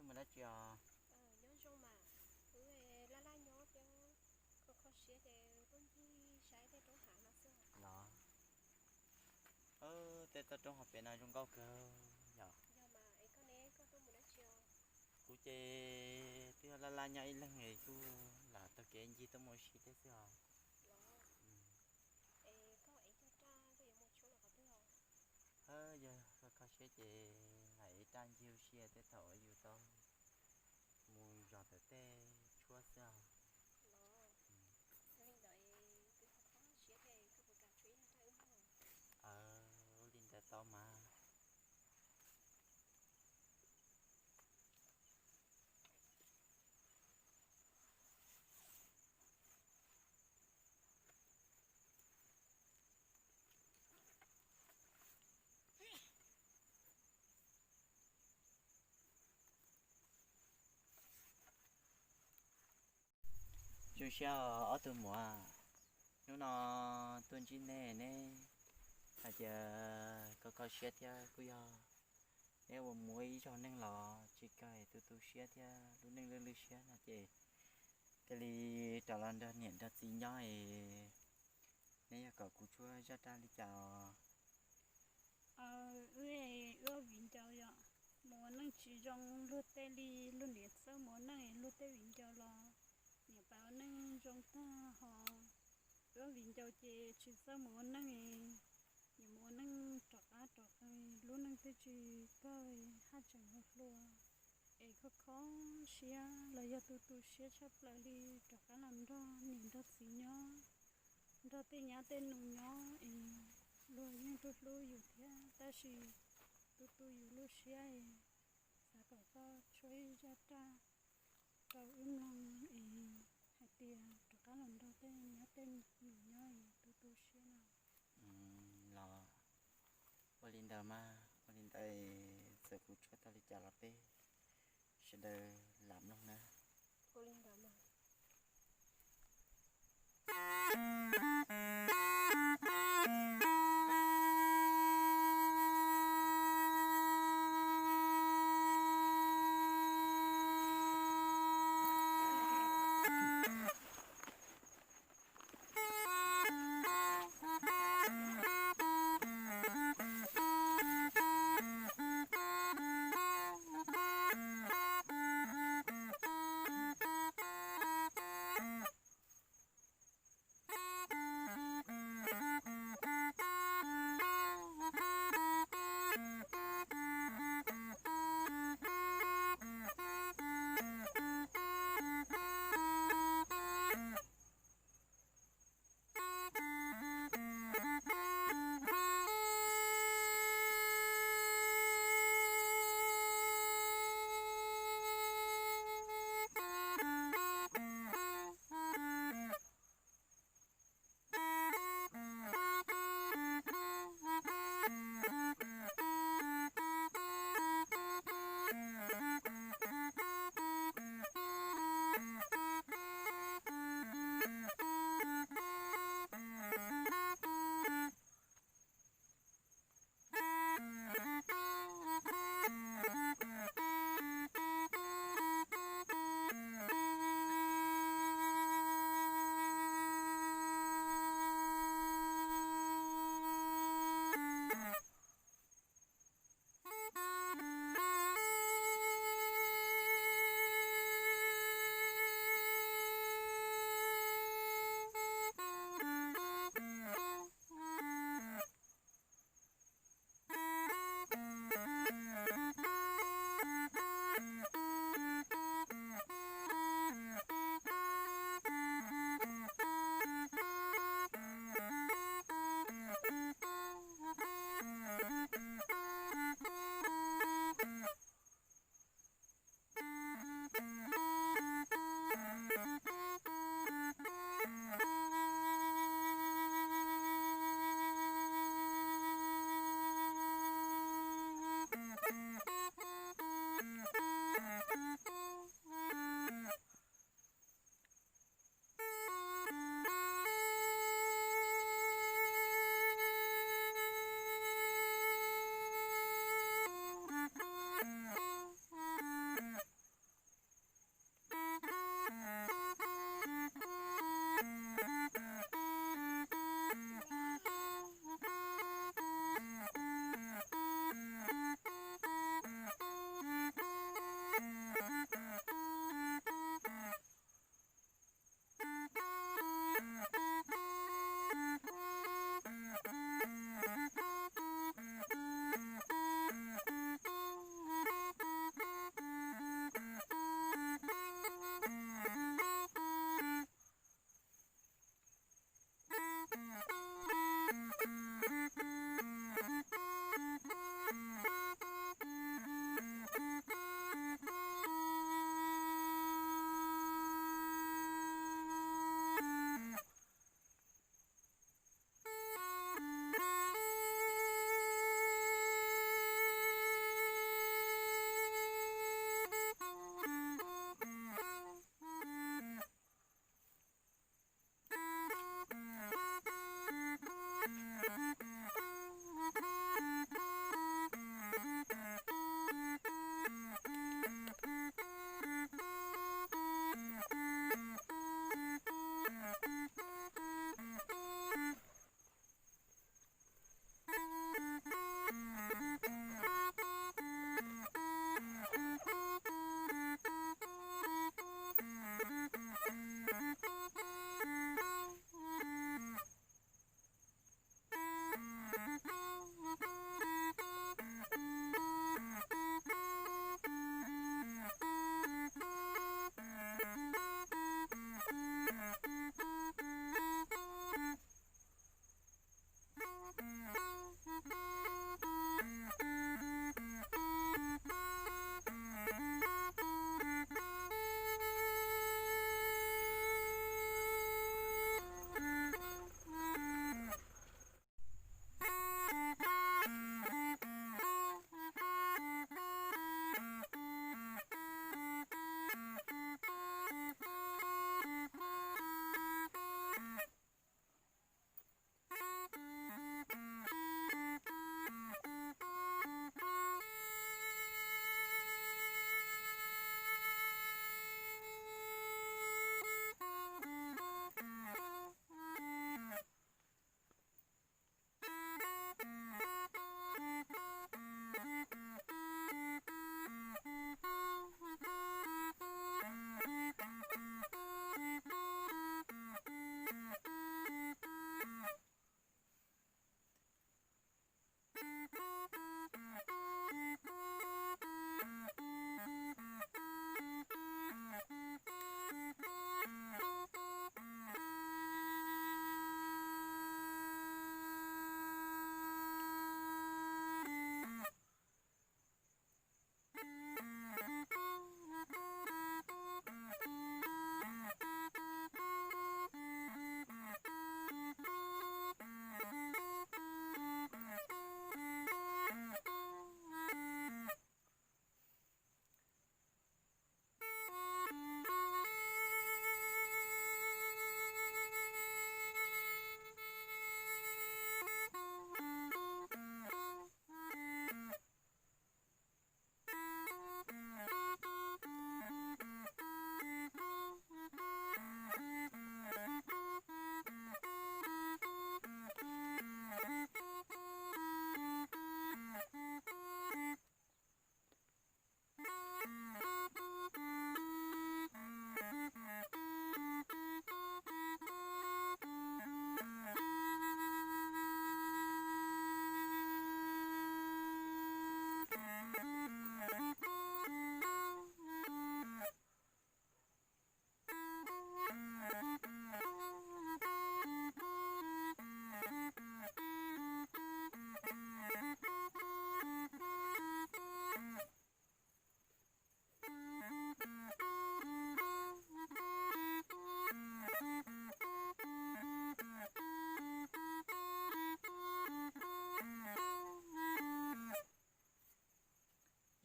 Mus dab tsi os? Nyob zoo mas, wb laj laj nyob thiab kho kho siab ces tuaj ncig saib tej roob hav no xwb. Los, tej toj roob hauv pem no zoo nkauj kawg yom. Yog mas es koj ne, koj tuaj mus dab tsi os? Kuv ces twb yog laj laj nyob ib leeg es kuj lam taug kev ncig tuaj mus ua si thiab xwb os. Los, es koj ev cog raj koj yuav mus tshuab rau qhov twg os? Yog koj kho siab ces lam ev raj ncig ua si tej thaum yus tau mus zos ntawm tej tshuab xwb os. Los, yog li ntawd es kuv kho kho siab ces koj puas kam tshuab ib raj wb mloog? Ua li ntawd tau mas. Zoo siab ob tug muam, hnub no tuaj ntsib nej, neb hais tias kho kho siab thiab kuj yog neb ua muaj ib zaug neej los tsis kawg, tu tu siab thiab lub neej lwj lwj siab no ces thiaj li rov los nrog niam nrog txiv nyob es neb yog kom kuv tshuab zaj raj li cas os? Wb, wb viv ncaus yom, mus ua neej tsis zoo, luag tej li luag niam txawj mus ua neej es luag tej viv ncaus los niam pais ua neej zoo tag ho wb viv ncaus ces tsis txawj mus ua neej es niam mus ua neej rov qab rov qab, lub neej twb tsis kawg haj tseem hluas hluas es kho kho siab los yog tu tu siab tshaj plaws li rov qab los nrog niam nrog txiv nyob, nrog tej nyab tej nus nyob es luag yeej hlub hlub yus thiab tab sis tu tu yus lub siab es xav kom koj tshuab ib zaj raj rau wb mloog es hais tias rov qab los nrog tej nyab tej nus nyob es tu tu siab no. Los ua li ntawd mas, ua li ntawd txawm kuv tshuab tau li cas los peb sawv daws lam mloog na. Ua li ntawd mas.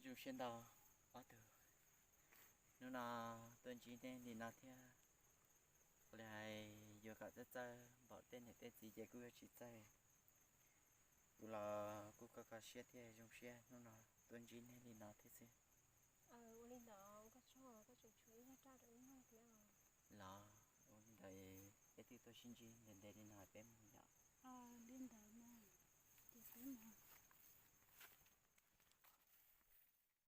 Zoo siab ntau ob tug, hnub no tuaj ntsib nej li no thiab. Ua li hais yuav kom txawj txawj npaum tej niam tej txiv ces kuj yuav tsis txawj. Kuv los kuj kho kho siab thiab zoo siab hnub no tuaj ntsib nej li no thiab xwb. Ua li ntawd koj tseem tshuav ib zaj raj rau wb mloog thiab. Los ua li ntawd peb twb tuaj sib ntsib ntev ntev li no peb mus yom.